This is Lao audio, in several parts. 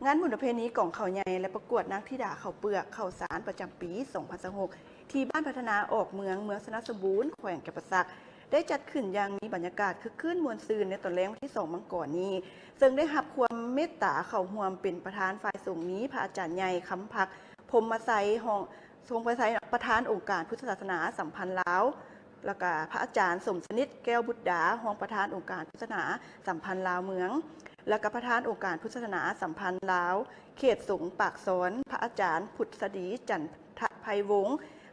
ງານບຸນປະເພນີກອງເຂົ້າໃຫຍ່ ແລະ ປະກວດນາງທິດາເຂົ້າເປືອກເຂົ້າສານປະຈຳປີສອງພັນຊາວຫົກ ທີ່ບ້ານພັດທະນາອອກເມືອງ ເມືອງຊະນະສົມບູນ ແຂວງຈຳປາສັກ ໄດ້ຈັດຂຶ້ນຢ່າງມີບັນຍາກາດຄຶກຄື້ນມ່ວນຊື່ນໃນຕອນແລງວັນທີສອງມັງກອນນີ້, ເຊິ່ງໄດ້ຮັບຄວາມເມດຕາເຂົ້າຮ່ວມເປັນປະທານຝ່າຍສົງ ມີພະອາຈານໃຫຍ່ ຄຳພັກ ພົມມະໄຊ ຮອງ ຊົງໄປໃສ່ເນາະ ປະທານອົງການພຸດທະສາສະໜາສຳພັນລາວ, ແລ້ວກະພະອາຈານສົມສະໜິດ ແກ້ວບຸດດາ ຮອງປະທານອົງການພຸດທະສາສະໜາສຳພັນລາວເມືອງ ແລ້ວກະປະທານອົງການພຸດທະສາສະໜາສຳພັນລາວເຂດສົງປາກຊອນ, ພະອາຈານພຸດສະດີ ຈັນທະໄພວົງ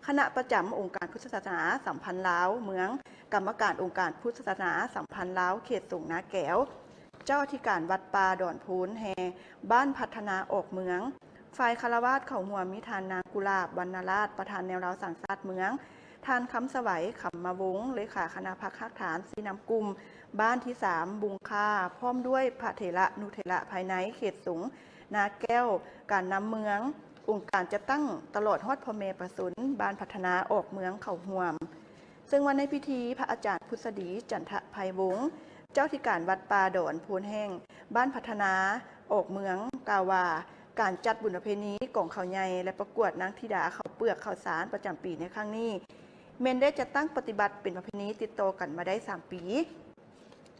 ຄະນະປະຈຳອົງການພຸດທະສາສະໜາສຳພັນລາວເມືອງ, ກຳມະການອົງການພຸດທະສາສະໜາສຳພັນລາວເຂດສົງນາແກວ, ເຈົ້າອະທິການວັດປ່າດອນໂພນແຮ່ ບ້ານພັດທະນາອອກເມືອງ. ຝ່າຍຄາລະວາດເຂົ້າຮ່ວມມີທ່ານນາງ ກຸຫຼາບ ວັນນະລາດ ປະທານແນວລາວສ້າງຊາດເມືອງ, ທ່ານ ຄຳສະໄຫວ ຄຳມະວົງ ເລຂາຄະນະພັກຮາກຖານຊີ້ນຳກຸ່ມບ້ານທີສາມ ບຸງຄ່າ ພ້ອມດ້ວຍພະເຖລະນຸເຖລະພາຍໃນເຂດສົງນາແກ້ວ, ການນຳເມືອງ, ອົງການຈັດຕັ້ງ ຕະຫຼອດຮອດພໍ່ແມ່ປະຊາຊົນບ້ານພັດທະນາອອກເມືອງເຂົ້າຮ່ວມ. ເຊິ່ງວ່າໃນພິທີ ພະອາຈານພຸດສະດີ ຈັນທະໄພວົງ ເຈົ້າອະທິການວັດປ່າດອນໂພນແຮ່ ບ້ານພັດທະນາອອກເມືອງ ກ່າວວ່າ ການຈັດບຸນປະເພນີກອງເຂົ້າໃຫຍ່ ແລະ ປະກວດນາງທິດາເຂົ້າເປືອກເຂົ້າສານປະຈຳປີໃນຄັ້ງນີ້ ແມ່ນໄດ້ຈັດຕັ້ງປະຕິບັດເປັນປະເພນີຕິດຕໍ່ກັນມາໄດ້ສາມປີ.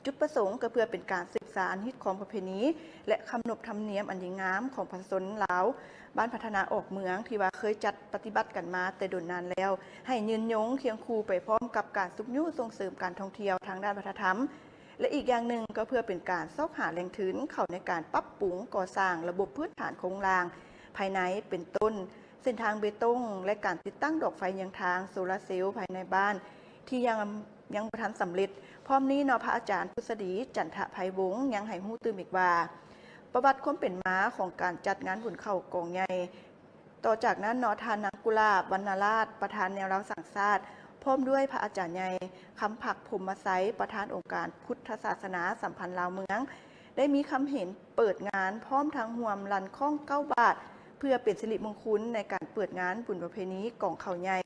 ຈຸດປະສົງກໍເພື່ອເປັນການສືບສານຮີດຄອງປະເພນີ ແລະ ຂະໜົບທຳນຽມອັນດີງາມຂອງປະຊາຊົນລາວ ບ້ານພັດທະນາອອກເມືອງ ທີ່ວ່າເຄີຍຈັດປະຕິບັດກັນມາແຕ່ດົນນານແລ້ວ ໃຫ້ຍືນຍົງຄຽງຄູ່ໄປພ້ອມກັບການຊຸກຍູ້ສົ່ງເສີມການທ່ອງທ່ຽວທາງດ້ານວັດທະນະທຳ ແລະ ອີກຢ່າງໜຶ່ງກໍເພື່ອເປັນການຊອກຫາແຫຼ່ງທຶນເຂົ້າໃນການປັບປຸງກໍ່ສ້າງລະບົບພື້ນຖານໂຄງລ່າງພາຍໃນ ເປັນຕົ້ນ ເສັ້ນທາງເບຕົງ ແລະ ການຕິດຕັ້ງດອກໄຟເຍືອງທາງໂຊລາເຊວພາຍໃນບ້ານ ທີ່ຍັງ ຍັງບໍ່ທັນສຳເລັດ. ພ້ອມນີ້ເນາະ ພະອາຈານພຸດສະດີ ຈັນທະໄພວົງ ຍັງໃຫ້ຮູ້ຕື່ມອີກວ່າ ປະຫວັດຄວາມເປັນມາຂອງການຈັດງານບຸນເຂົ້າກອງໃຫຍ່ ຕໍ່ຈາກນັ້ນເນາະ ທ່ານນາງ ກຸຫຼາບ ວັນນະລາດ ປະທານແນວລາວສ້າງຊາດ ພ້ອມດ້ວຍພະອາຈານໃຫຍ່ ຄຳພັກ ພົມມະໄຊ ປະທານອົງການພຸດທະສາສະໜາສຳພັນລາວເມືອງ ໄດ້ມີຄຳເຫັນເປີດງານ ພ້ອມທັງຮ່ວມລັ່ນຄ້ອງເກົ້າບາດ ເພື່ອເປັນສິລິມົງຄຸນໃນການເປີດງານບຸນປະເພນີກອງເຂົ້າໃຫຍ່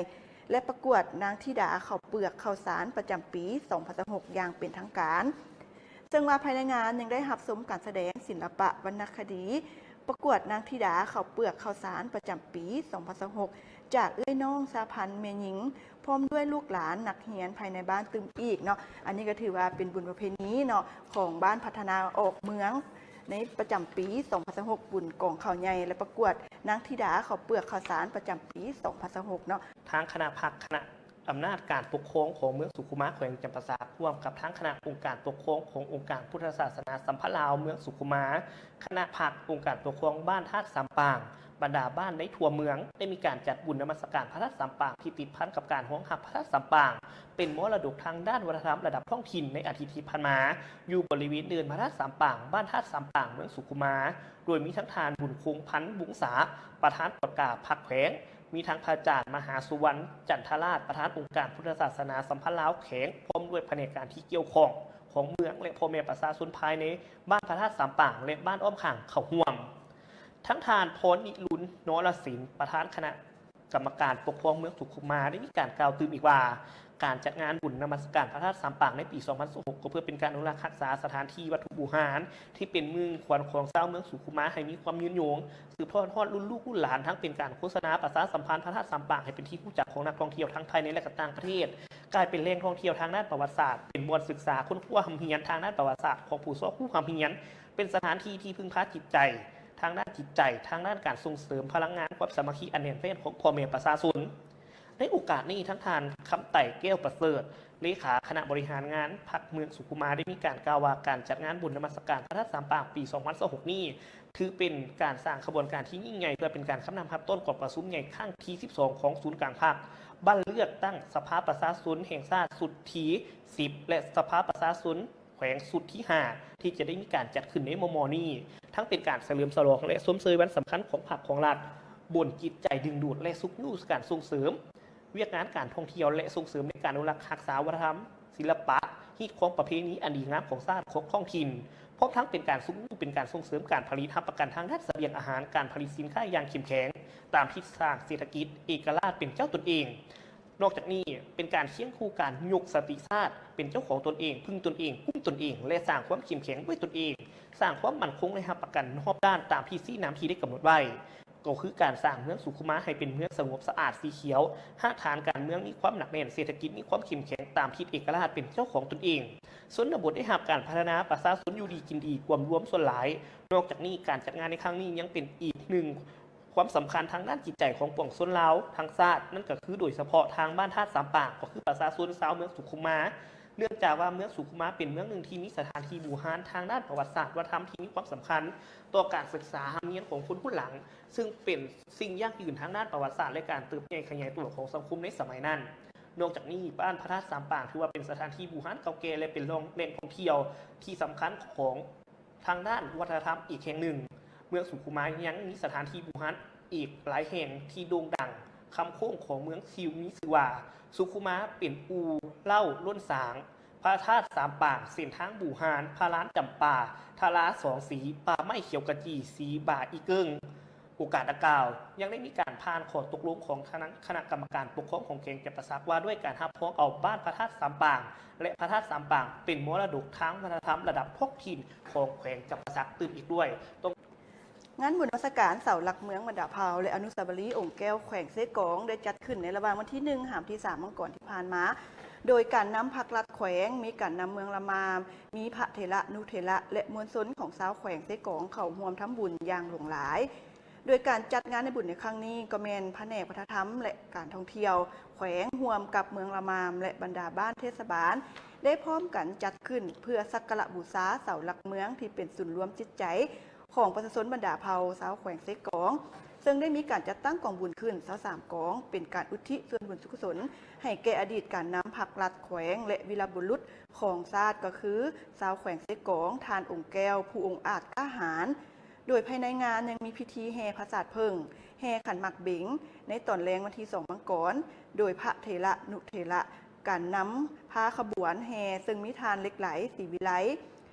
ແລະ ປະກວດນາງທິດາເຂົ້າເປືອກເຂົ້າສານປະຈຳປີສອງພັນຊາວຫົກ ຢ່າງເປັນທາງການ. ເຊິ່ງວ່າພາຍໃນງານຍັງໄດ້ຮັບຊົມການສະແດງສິລະປະວັນນະຄະດີ ປະກວດນາງທິດາເຂົ້າເປືອກເຂົ້າສານປະຈຳປີສອງພັນຊາວຫົກ ຈາກເອື້ອຍນ້ອງສະຫະພັນແມ່ຍິງ ພ້ອມດ້ວຍລູກຫຼານນັກຮຽນພາຍໃນບ້ານຕື່ມອີກເນາະ. ອັນນີ້ກໍຖືວ່າເປັນບຸນປະເພນີເນາະ ຂອງບ້ານພັດທະນາອອກເມືອງ ໃນປະຈຳປີສອງພັນຊາວຫົກ ບຸນກອງເຂົ້າໃຫຍ່ ແລະ ປະກວດນາງທິດາເຂົ້າເປືອກເຂົ້າສານປະຈຳປີສອງພັນຊາວຫົກເນາະ. ທາງຄະນະພັກຄະນະອຳນາດການປົກຄອງຂອງເມືອງສຸຂຸມາ ແຂວງຈຳປາສັກ ຮ່ວມກັບທາງຄະນະອົງການປົກຄອງຂອງອົງການພຸດທະສາສະໜາສຳພັນລາວເມືອງສຸຂຸມາ, ຄະນະພັກອົງການປົກຄອງບ້ານທາດສາມປາງ, ບັນດາບ້ານໃນທົ່ວເມືອງ ໄດ້ມີການຈັດບຸນນະມັດສະການພະທາດສາມປາງ ທີ່ຕິດພັນກັບການຮອງຮັບພະທາດສາມປາງ ເປັນມໍລະດົກທາງດ້ານວັດທະນະທຳລະດັບທ້ອງຖິ່ນໃນອາທິດທີ່ຜ່ານມາ ຢູ່ບໍລິເວນເນີນພະທາດສາມປາງ, ບ້ານທາດສາມປາງ, ເມືອງສຸຂຸມາ, ໂດຍມີທັງທ່ານ ບຸນຄົງພັນ ວົງສາ ປະທານກວດກາພັກແຂວງ, ມີທັງພະອາຈານ ມະຫາສຸວັນ ຈັນທະລາດ ປະທານອົງການພຸດທະສາສະໜາສຳພັນລາວແຂວງ ພ້ອມດ້ວຍພະແນກການທີ່ກ່ຽວຂ້ອງຂອງເມືອງ ແລະ ພໍ່ແມ່ປະຊາຊົນພາຍໃນບ້ານພະທາດສາມປາງ ແລະ ບ້ານອ້ອມຂ້າງເຂົ້າຮ່ວມ. ທັງທ່ານ ພອນນິລຸນ ນໍລະສິນ ປະທານຄະນະກຳມະການປົກຄອງເມືອງສຸຂຸມາ ໄດ້ມີການກ່າວຕື່ມອີກວ່າ ການຈັດງານບຸນນະມັດສະການພະທາດສາມປາງໃນປີສອງພັນຊາວຫົກ ກໍເພື່ອເປັນການອະນຸລັກຮັກສາສະຖານທີ່ວັດຖຸບູຮານ ທີ່ເປັນເມືອງຂວັນຂອງຊາວເມືອງສຸຂຸມາ ໃຫ້ມີຄວາມຍືນຍົງ ສືບທອດຮອດລຸ້ນລູກລຸ້ນຫຼານ ທັງເປັນການໂຄສະນາປະຊາສຳພັນພະທາດສາມປາງໃຫ້ເປັນທີ່ຮູ້ຈັກຂອງນັກທ່ອງທ່ຽວທັງພາຍໃນ ແລະ ກະຕ່າງປະເທດ, ກາຍເປັນແຫຼ່ງທ່ອງທ່ຽວທາງດ້ານປະຫວັດສາດ, ເປັນບ່ອນສຶກສາຄົ້ນຄວ້າຮ່ຳຮຽນທາງດ້ານປະຫວັດສາດຂອງຜູ້ຊອກຮູ້ຮ່ຳຮຽນ, ເປັນສະຖານທີ່ທີ່ເພິ່ງພາຈິດໃຈທາງດ້ານຈິດໃຈ, ທາງດ້ານການສົ່ງເສີມພະລັງງານຄວາມສາມັກຄີອັນແໜ້ນແຟ້ນຂອງພໍ່ແມ່ປະຊາຊົນ. ໃນໂອກາດນີ້, ທັງທ່ານ ຄຳໄຕ ແກ້ວປະເສີດ ເລຂາຄະນະບໍລິຫານງານພັກເມືອງສຸຂຸມາ ໄດ້ມີການກ່າວວ່າ ການຈັດງານບຸນນະມັດສະການພະທາດສາມປາງປີສອງພັນຊາວຫົກນີ້ ຖືເປັນການສ້າງຂະບວນການທີ່ຍິ່ງໃຫຍ່ ເພື່ອເປັນການຄຳນັບຮັບຕ້ອນກອງປະຊຸມໃຫຍ່ຄັ້ງທີສິບສອງ ຂອງສູນກາງພັກ ບັ້ນເລືອກຕັ້ງສະພາປະຊາຊົນແຫ່ງຊາດຊຸດທີສິບ ແລະ ສະພາປະຊາຊົນແຂວງຊຸດທີຫ້າ ທີ່ຈະໄດ້ມີການຈັດຂຶ້ນໃນມໍ່ໆນີ້, ທັງເປັນການສະເຫຼີມສະຫຼອງ ແລະ ຊົມເຊີຍວັນສຳຄັນຂອງພັກຂອງລັດ, ບົນຈິດໃຈດຶງດູດ ແລະ ຊຸກຍູ້ການສົ່ງເສີມ ວຽກງານການທ່ອງທ່ຽວ ແລະ ສົ່ງເສີມໃນການອະນຸລັກຮັກສາວັດທະນະທຳ, ສິລະປະ, ຮີດຄອງປະເພນີອັນດີງາມຂອງຊາດ, ຂອງທ້ອງຖິ່ນ, ພ້ອມທັງເປັນການຊຸກຍູ້, ເປັນການສົ່ງເສີມການຜະລິດຮັບປະກັນທາງດ້ານສະບຽງອາຫານ, ການຜະລິດສິນຄ້າຢ່າງເຂັ້ມແຂງ, ຕາມທິດສາງເສດຖະກິດເອກະລາດເປັນເຈົ້າຕົນເອງ. ນອກຈາກນີ້ ເປັນການຄຽງຄູ່ການຍົກສະຕິຊາດ ເປັນເຈົ້າຂອງຕົນເອງ, ເພິ່ງຕົນເອງ, ກຸ້ມຕົນເອງ ແລະ ສ້າງຄວາມເຂັ້ມແຂງດ້ວຍຕົນເອງ, ສ້າງຄວາມໝັ້ນຄົງ ແລະ ຮັບປະກັນຮອບດ້ານຕາມທິດຊີ້ນຳທີ່ໄດ້ກຳນົດໄວ້, ກໍຄືການສ້າງເມືອງສຸຂຸມາໃຫ້ເປັນເມືອງສະຫງົບສະອາດສີຂຽວ, ຮາກຖານການເມືອງມີຄວາມໜັກແໜ້ນ, ເສດຖະກິດມີຄວາມເຂັ້ມແຂງຕາມທິດເອກະລາດເປັນເຈົ້າຂອງຕົນເອງ, ຊົນນະບົດໄດ້ຮັບການພັດທະນາ, ປະຊາຊົນຢູ່ດີກິນດີ, ກວມລວມສ່ວນຫຼາຍ. ນອກຈາກນີ້ ການຈັດງານໃນຄັ້ງນີ້ຍັງເປັນອີກໜຶ່ງ ຄວາມສຳຄັນທາງດ້ານຈິດໃຈຂອງປວງຊົນລາວທັງຊາດ, ນັ້ນກໍຄືໂດຍສະເພາະທາງບ້ານທາດສາມປາງ ກໍຄືປະຊາຊົນຊາວເມືອງສຸຂຸມາ, ເນື່ອງຈາກວ່າເມືອງສຸຂຸມາເປັນເມືອງໜຶ່ງທີ່ມີສະຖານທີ່ບູຮານທາງດ້ານປະຫວັດສາດວັດທະນຳທີ່ມີຄວາມສຳຄັນຕໍ່ການສຶກສາຮ່ຳຮຽນຂອງຄົນລຸ້ນຫຼັງ, ເຊິ່ງເປັນສິ່ງຢັ້ງຢືນທາງດ້ານປະຫວັດສາດ ແລະ ການເຕີບໃຫຍ່ຂະຫຍາຍຕົວຂອງສັງຄົມໃນສະໄໝນັ້ນ. ນອກຈາກນີ້, ບ້ານພະທາດສາມປາງ ຖືວ່າເປັນສະຖານທີ່ບູຮານເກົ່າແກ່ ແລະ ເປັນແຫຼ່ງທ່ອງທ່ຽວທີ່ສຳຄັນຂອງ ທາງດ້ານວັດທະນະທຳອີກແຫ່ງໜຶ່ງ. ເມືອງສຸຂຸມາຍັງມີສະຖານທີ່ບູຮານອີກຫຼາຍແຫ່ງທີ່ໂດ່ງດັງ, ຄຳໂຄ້ງຂອງເມືອງທີ່ມີຊື່ວ່າ ສຸຂຸມາເປັນອູ່ເລົ່າລົ້ນສາງ, ພະທາດສາມປາງ, ເສັ້ນທາງບູຮານ, ພະລານຈຳປາ, ທາລາສອງສີ, ປ່າໄມ້ຂຽວຂະຈີ, ສີບາອີເກິ່ງ. ໂອກາດດັ່ງກ່າວ ຍັງໄດ້ມີການຜ່ານຂໍ້ຕົກລົງຂອງຄະນະ ຄະນະກຳມະການປົກຄອງຂອງແຂວງຈຳປາສັກ ວ່າດ້ວຍການຮັບຮອງເອົາບ້ານພະທາດສາມປາງ ແລະ ພະທາດສາມປາງ ເປັນມໍລະດົກທາງວັດທະນະທຳລະດັບທ້ອງຖິ່ນຂອງແຂວງຈຳປາສັກຕື່ມອີກດ້ວຍ. ຕ້ອງ ງານບຸນນະມັດສະການເສົາຫຼັກເມືອງບັນດາເຜົ່າ ແລະ ອະນຸສາວະລີອົງແກ້ວແຂວງເຊກອງ ໄດ້ຈັດຂຶ້ນໃນລະຫວ່າງວັນທີໜຶ່ງ ຫາວັນທີສາມ ມັງກອນທີ່ຜ່ານມາ, ໂດຍການນຳພັກລັດແຂວງ, ມີການນຳເມືອງລະມາມ, ມີພະເຖລະນຸເຖລະ ແລະ ມວນຊົນຂອງຊາວແຂວງເຊກອງເຂົ້າຮ່ວມທຳບຸນຢ່າງຫຼວງຫຼາຍ. ໂດຍການຈັດງານໃນບຸນໃນຄັ້ງນີ້ ກໍແມ່ນພະແນກວັດທະນະທຳ ແລະ ການທ່ອງທ່ຽວແຂວງ ຮ່ວມກັບເມືອງລະມາມ ແລະ ບັນດາບ້ານເທດສະບານ ໄດ້ພ້ອມກັນຈັດຂຶ້ນເພື່ອສັກກາລະບູຊາເສົາຫຼັກເມືອງ ທີ່ເປັນສູນລວມຈິດໃຈຂອງປະຊາຊົນບັນດາເຜົ່າຊາວແຂວງເຊກອງ, ເຊິ່ງໄດ້ມີການຈັດຕັ້ງກອງບຸນຂຶ້ນຊາວສາມກອງ ເປັນການອຸທິສ່ວນບຸນສຸກກຸສົນໃຫ້ແກ່ອະດີດການນຳພັກລັດແຂວງ ແລະ ວີລະບຸລຸດຂອງຊາດ ກໍຄືຊາວແຂວງເຊກອງ ທ່ານ ອົງແກ້ວ ຜູ້ອົງອາດກ້າຫານ. ໂດຍພາຍໃນງານຍັງມີພິທີແຫ່ຜາສາດເຜິ້ງ, ແຫ່ຂັນໝາກເບັງ ໃນຕອນແລງວັນທີສອງ ມັງກອນ ໂດຍພະເຖລະນຸເຖລະ ການນຳພາຂະບວນແຫ່ ເຊິ່ງມີທ່ານ ເຫຼັກໄຫຼ ສີວິໄລ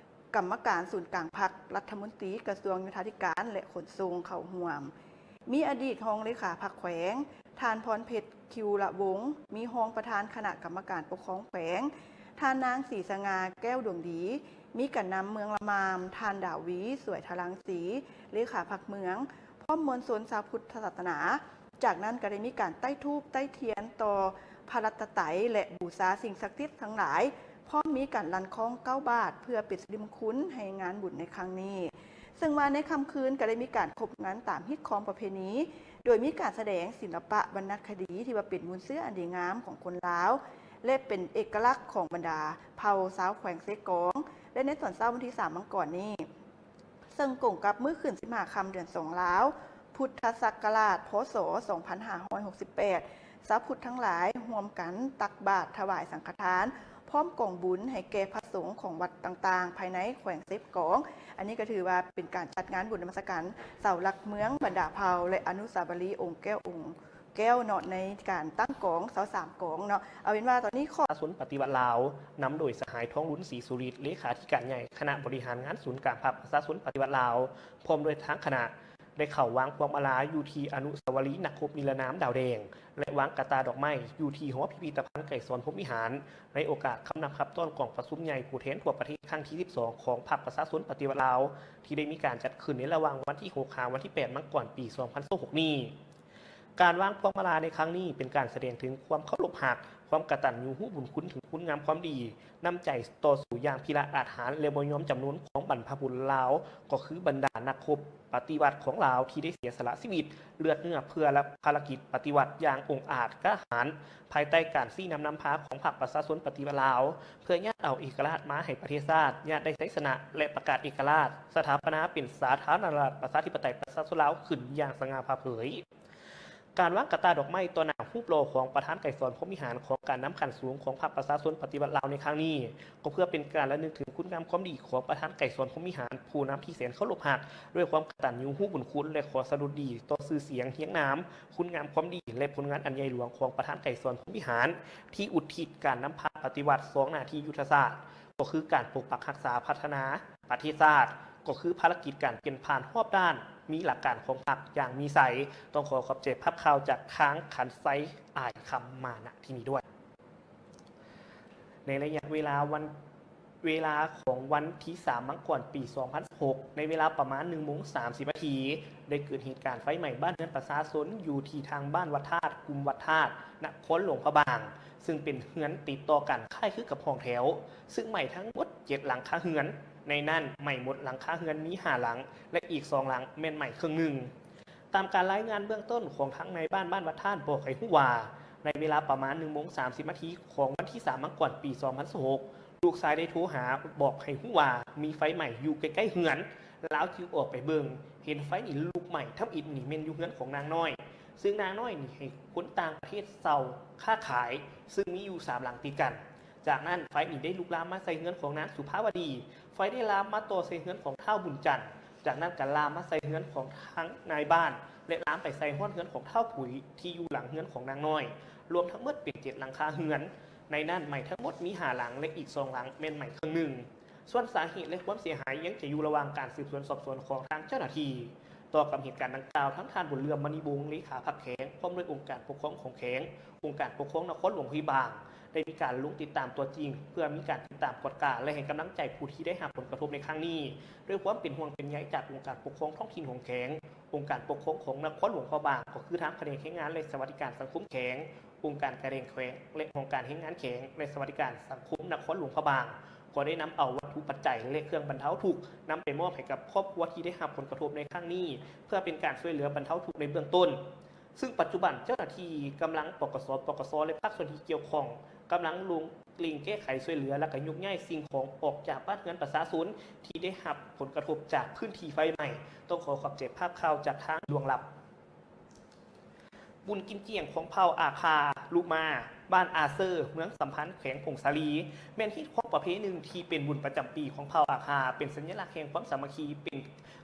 ກຳມະການສູນກາງພັກ, ລັດຖະມົນຕີກະຊວງໂຍທາທິການ ແລະ ຂົນສົ່ງເຂົ້າຮ່ວມ. ມີອະດີດຮອງເລຂາພັກແຂວງ ທ່ານ ພອນເພັດ ຄິວລະວົງ, ມີຮອງປະທານຄະນະກຳມະການປົກຄອງແຂວງ ທ່ານນາງ ສີສະຫງ່າ ແກ້ວດວງດີ, ມີການນຳເມືອງລະມາມ ທ່ານ ດາວີ ສວຍທະລັງສີ ເລຂາພັກເມືອງ ພ້ອມມວນຊົນຊາວພຸດທະສາສະໜາ. ຈາກນັ້ນກໍໄດ້ມີການໄຕ້ທູບໄຕ້ທຽນຕໍ່ພະລັດຕະໄຕ ແລະ ບູຊາສິ່ງສັກສິດທັງຫຼາຍ, ພ້ອມມີການລັ່ນຄ້ອງເກົ້າບາດ ເພື່ອເປັນສິລິມຸງຄຸນໃຫ້ງານບຸນໃນຄັ້ງນີ້. ເຊິ່ງວ່າໃນຄ່ຳຄືນກໍໄດ້ມີການຄົບງານຕາມຮີດຄອງປະເພນີ, ໂດຍມີການສະແດງສິລະປະວັນນະຄະດີທີ່ວ່າເປັນມູນເຊື້ອອັນດີງາມຂອງຄົນລາວ ແລະ ເປັນເອກະລັກຂອງບັນດາເຜົ່າຊາວແຂວງເຊກອງ ແລະ ໃນຕອນເຊົ້າວັນທີສາມ ມັງກອນນີ້ ເຊິ່ງກົງກັບມື້ຂຶ້ນສິບຫ້າຄ່ຳເດືອນສອງລາວ ພຸດທະສັກກະລາດ ພ.ສ. ສອງພັນຫ້າຮ້ອຍຫົກສິບແປດ ຊາວພຸດທັງຫຼາຍຮ່ວມກັນຕັກບາດຖວາຍສັງຄະທານ ພ້ອມກອງບຸນໃຫ້ແກ່ພະສົງຂອງວັດຕ່າງໆ ພາຍໃນແຂວງເຊກອງ. ອັນນີ້ກໍຖືວ່າເປັນການຈັດງານບຸນນະມັດສະການເສົາຫຼັກເມືອງບັນດາເຜົ່າ ແລະ ອະນຸສາວະລີອົງແກ້ວ ອົງແກ້ວເນາະ ໃນການຕັ້ງກອງຊາວສາມກອງເນາະ. ເອົາເປັນວ່າຕອນນີ້ຂໍ ປະຊາຊົນປະຕິວັດລາວ ນຳໂດຍສະຫາຍ ທອງລຸນ ສີສຸລິດ ເລຂາທິການໃຫຍ່ຄະນະບໍລິຫານງານສູນກາງພັກປະຊາຊົນປະຕິວັດລາວ ພ້ອມດ້ວຍທາງຄະນະ ໄດ້ເຂົ້າວາງພວງມາລາຢູ່ທີ່ອະນຸສາວະລີນັກຮົບນິລະນາມດາວແດງ ແລະ ວາງກະຕ່າດອກໄມ້ຢູ່ທີ່ຫໍພິພິທະພັນໄກສອນພົມວິຫານ ໃນໂອກາດຄຳນັບຮັບຕ້ອນກອງປະຊຸມໃຫຍ່ຜູ້ແທນທົ່ວປະເທດຄັ້ງທີສິບສອງ ຂອງພັກປະຊາຊົນປະຕິວັດລາວ ທີ່ໄດ້ມີການຈັດຂຶ້ນໃນລະຫວ່າງວັນທີຫົກ ຫາວັນທີແປດ ມັງກອນ ປີສອງພັນຊາວຫົກນີ້. ການວາງພວງມາລາໃນຄັ້ງນີ້ເປັນການສະແດງເຖິງຄວາມເຄົາລົບຮັກ, ຄວາມກະຕັນຍູຮູ້ບຸນຄຸນເຖິງຄຸນງາມຄວາມດີ, ນ້ຳໃຈຕໍ່ສູ້ຢ່າງພິລະອາດຫານ ແລະ ບໍ່ຍອມຈຳນົນຂອງບັນພະບຸລຸດລາວ ກໍຄືບັນດານັກຮົບປະຕິວັດຂອງລາວທີ່ໄດ້ເສຍສະຫຼະຊີວິດເລືອດເນື້ອເພື່ອພາລະກິດປະຕິວັດຢ່າງອົງອາດກ້າຫານ ພາຍໃຕ້ການຊີ້ນຳນຳພາຂອງພັກປະຊາຊົນປະຕິວັດລາວ ເພື່ອຍາດເອົາເອກະລາດມາໃຫ້ປະເທດຊາດ, ຍາດໄດ້ໄຊຊະນະ ແລະ ປະກາດເອກະລາດ, ສະຖາປະນາເປັນສາທາລະນະລັດປະຊາທິປະໄຕປະຊາຊົນລາວຂຶ້ນຢ່າງສະຫງ່າຜ່າເຜີຍ. ການວາງກະຕ່າດອກໄມ້ຕໍ່ໜ້າຮູບຫຼໍ່ຂອງປະທານໄກສອນ ພົມວິຫານ ຂອງການນຳຂັ້ນສູງຂອງພັກປະຊາຊົນປະຕິວັດລາວໃນຄັ້ງນີ້ ກໍເພື່ອເປັນການລະນຶກເຖິງຄຸນງາມຄວາມດີຂອງປະທານໄກສອນ ພົມວິຫານ ຜູ້ນຳທີ່ແສນເຄົາລົບຮັກ ດ້ວຍຄວາມກະຕັນຍູຮູ້ບຸນຄຸນ ແລະ ຂໍສະດຸດດີຕໍ່ຊື່ສຽງຮຽງນາມ, ຄຸນງາມຄວາມດີ ແລະ ຜົນງານອັນໃຫຍ່ຫຼວງຂອງປະທານໄກສອນ ພົມວິຫານ ທີ່ອຸທິດການນຳພາປະຕິວັດສອງໜ້າທີ່ຍຸດທະສາດ ກໍຄືການປົກປັກຮັກສາ, ພັດທະນາປະເທດຊາດ, ກໍຄືພາລະກິດການປ່ຽນຜ່ານຮອບດ້ານ ມີຫຼັກການຂອງພັກຢ່າງມີໄຊ. ຕ້ອງຂໍຂອບໃຈພາບຂ່າວຈາກທາງຂັນໄຊ ອາຍຄຳ ມາ ນະ ທີ່ນີ້ດ້ວຍ. ໃນໄລຍະເວລາວັນ ເວລາຂອງວັນທີສາມ ມັງກອນ ປີສອງພັນສິບຫົກ ໃນເວລາປະມານໜຶ່ງໂມງສາມສິບນາທີ ໄດ້ເກີດເຫດການໄຟໄໝ້ບ້ານເຮືອນປະຊາຊົນ ຢູ່ທີ່ທາງບ້ານວັດທາດ, ກຸ່ມວັດທາດ, ນະຄອນຫຼວງພະບາງ, ຊຶ່ງເປັນເຮືອນຕິດຕໍ່ກັນຄ້າຍຄືກັບຫ້ອງແຖວ, ຊຶ່ງໄໝ້ທັງໝົດເຈັດຫຼັງຄາເຮືອນ, ໃນນັ້ນໄໝ້ໝົດຫຼັງຄາເຮືອນມີຫ້າຫຼັງ ແລະ ອີກສອງຫຼັງແມ່ນໄໝ້ເຄິ່ງໜຶ່ງ. ຕາມການລາຍງານເບື້ອງຕົ້ນຂອງທາງນາຍບ້ານບ້ານວັດທາດບອກໃຫ້ຮູ້ວ່າ ໃນເວລາປະມານໜຶ່ງໂມງສາມສິບນາທີຂອງວັນທີສາມ ມັງກອນ ປີສອງພັນສິບຫົກ ລູກຊາຍໄດ້ໂທຫາບອກໃຫ້ຮູ້ວ່າມີໄຟໄໝ້ຢູ່ໃກ້ໆເຮືອນ. ລາວຈຶ່ງອອກໄປເບິ່ງ ເຫັນໄຟນີ້ລຸກໄໝ້ທຳອິດນີ້ແມ່ນຢູ່ເຮືອນຂອງນາງນ້ອຍ, ຊຶ່ງນາງນ້ອຍນີ້ໃຫ້ຄົນຕ່າງປະເທດເຊົ່າຄ້າຂາຍ, ຊຶ່ງມີຢູ່ສາມຫຼັງຕິດກັນ. ຈາກນັ້ນໄຟນີ້ໄດ້ລຸກລາມມາໃສ່ເຮືອນຂອງນາງສຸພາວະດີ, ໄຟໄດ້ລາມມາຕໍ່ໃສ່ເຮືອນຂອງທ້າວບຸນຈັນ, ຈາກນັ້ນກໍລາມມາໃສ່ເຮືອນຂອງທາງນາຍບ້ານ ແລະ ລາມໄປໃສ່ຮອດເຮືອນຂອງທ້າວຜຸຍ ທີ່ຢູ່ຫຼັງເຮືອນຂອງນາງນ້ອຍ, ລວມທັງໝົດເປັນເຈັດຫຼັງຄາເຮືອນ. ໃນນັ້ນໄໝ້ທັງໝົດມີຫ້າຫຼັງ ແລະ ອີກສອງຫຼັງແມ່ນໄໝ້ເຄິ່ງໜຶ່ງ. ສ່ວນສາເຫດ ແລະ ຄວາມເສຍຫາຍຍັງຈະຢູ່ລະຫວ່າງການສືບສວນສອບສວນຂອງທາງເຈົ້າໜ້າທີ່. ຕໍ່ກັບເຫດການດັ່ງກ່າວ, ທາງທ່ານ ບຸນເຫຼື່ອມ ມະນີວົງ ເລຂາພັກແຂວງ ພ້ອມດ້ວຍອົງການປົກຄອງຂອງແຂວງ, ອົງການປົກຄອງນະຄອນຫຼວງພະບາງ ໄດ້ມີການລົງຕິດຕາມຕົວຈິງ ເພື່ອມີການຕິດຕາມກວດກາ ແລະ ໃຫ້ກຳລັງໃຈຜູ້ທີ່ໄດ້ຮັບຜົນກະທົບໃນຄັ້ງນີ້. ດ້ວຍຄວາມເປັນຫ່ວງເປັນໃຍຈາກອົງການປົກຄອງທ້ອງຖິ່ນຂອງແຂວງ, ອົງການປົກຄອງຂອງນະຄອນຫຼວງພະບາງ ກໍຄືທາງພະແນກແຮງງານ ແລະ ສະຫວັດດີການສັງຄົມແຂວງ, ອົງການການແຂວງ ແລະ ຫ້ອງການແຮງງານແຂວງ ແລະ ສະຫວັດດີການສັງຄົມນະຄອນຫຼວງພະບາງ ກໍໄດ້ນຳເອົາວັດຖຸປັດໄຈ ແລະ ເຄື່ອງບັນເທົາທຸກ ນຳໄປມອບໃຫ້ກັບຄອບຄົວທີ່ໄດ້ຮັບຜົນກະທົບໃນຄັ້ງນີ້ ເພື່ອເປັນການຊ່ວຍເຫຼືອບັນເທົາທຸກໃນເບື້ອງຕົ້ນ. ຊຶ່ງປັດຈຸບັນເຈົ້າໜ້າທີ່ກຳລັງ ປກສ, ປກສ ແລະ ພາກສ່ວນທີ່ກ່ຽວຂ້ອງ ກຳລັງລົງເລັ່ງແກ້ໄຂຊ່ວຍເຫຼືອ ແລະ ກໍຍົກຍ້າຍສິ່ງຂອງອອກຈາກບ້ານເຮືອນປະຊາຊົນທີ່ໄດ້ຮັບຜົນກະທົບຈາກພື້ນທີ່ໄຟໄໝ້. ຕ້ອງຂໍຂອບໃຈພາບຂ່າວຈາກທາງຫຼວງລັບ. ບຸນກິນຈຽງຂອງເຜົ່າອາຄາລຸມາ ບ້ານອາເຊີ ເມືອງສຳພັນ ແຂວງຜົ້ງສາລີ ແມ່ນຮີດຄອງປະເພນີໜຶ່ງທີ່ເປັນບຸນປະຈຳປີຂອງເຜົ່າອາຄາ, ເປັນສັນຍະລັກແຫ່ງຄວາມສາມັກຄີ, ເປັນ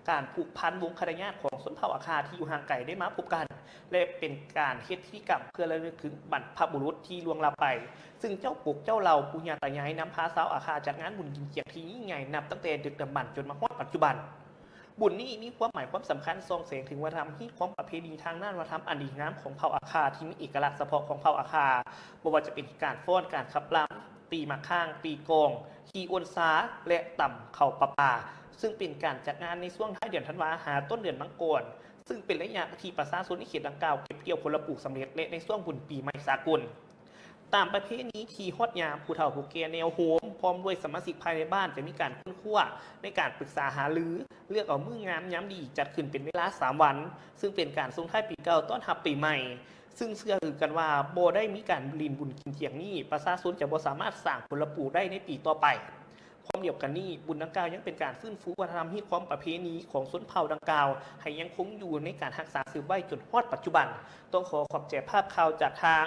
ການຜູກພັນວົງຄະນະຍາດຂອງຊົນເຜົ່າອາຄາທີ່ຢູ່ຫ່າງໄກໄດ້ມາພົບກັນ ແລະ ເປັນການເຮັດພິທີກຳເພື່ອລະນຶກເຖິງບັນພະບຸລຸດທີ່ລ່ວງລັບໄປ, ຊຶ່ງເຈົ້າປົກເຈົ້າເຫຼົ່າ ປູ່ຍ່າຕາຍາຍນຳພາຊາວອາຄາຈັດງານບຸນກິນຈຽງທີ່ຍິ່ງໃຫຍ່ນັບຕັ້ງແຕ່ດຶກດຳບັນຈົນມາຮອດປັດຈຸບັນ. ບຸນນີ້ມີຄວາມໝາຍຄວາມສຳຄັນສ່ອງແສງເຖິງວັດທະນະທຳຮີດຄອງປະເພນີທາງດ້ານວັດທະນະທຳອັນດີງາມຂອງເຜົ່າອາຄາ ທີ່ມີເອກະລັກສະເພາະຂອງເຜົ່າອາຄາ, ບໍ່ວ່າຈະເປັນການຟ້ອນ, ການຂັບລຳ, ຕີໝາກຄ້າງ, ຕີກອງ, ຂີ່ໂອນຊາ ແລະ ຕຳເຂົ້າປະປາ, ຊຶ່ງເປັນການຈັດງານໃນຊ່ວງທ້າຍເດືອນທັນວາຫາຕົ້ນເດືອນມັງກອນ, ຊຶ່ງເປັນໄລຍະທີ່ປະຊາຊົນໃນເຂດດັ່ງກ່າວເກັບກ່ຽວຜົນລະປູກສຳເລັດ ແລະ ໃນຊ່ວງບຸນປີໃໝ່ສາກົນ. ຕາມປະເພນີທີ່ຮອດຍາມ ຜູ້ເຖົ້າຜູ້ແກ່ແນວໂຮມ ພ້ອມດ້ວຍສະມາຊິກພາຍໃນບ້ານ ຈະມີການຄົ້ນຄວ້າໃນການປຶກສາຫາລື, ເລືອກເອົາມື້ງາມຍາມດີ ຈັດຂຶ້ນເປັນເວລາສາມວັນ, ຊຶ່ງເປັນການສົ່ງທ້າຍປີເກົ່າ ຕ້ອນຮັບປີໃໝ່. ຊຶ່ງເຊື່ອຖືກັນວ່າ ບໍ່ໄດ້ມີການຫຼິ້ນບຸນກິນຈຽງນີ້ ປະຊາຊົນຈະບໍ່ສາມາດສ້າງຜົນລະປູກໄດ້ໃນປີຕໍ່ໄປ. ພ້ອມດຽວກັນນີ້, ບຸນດັ່ງກ່າວຍັງເປັນການຟື້ນຟູວັດທະນະທຳຮີດຄອງປະເພນີຂອງຊົນເຜົ່າດັ່ງກ່າວ ໃຫ້ຍັງຄົງຢູ່ໃນການຮັກສາສືບໄວ້ຈົນຮອດປັດຈຸບັນ. ຕ້ອງຂໍຂອບໃຈພາບຂ່າວຈາກທາງ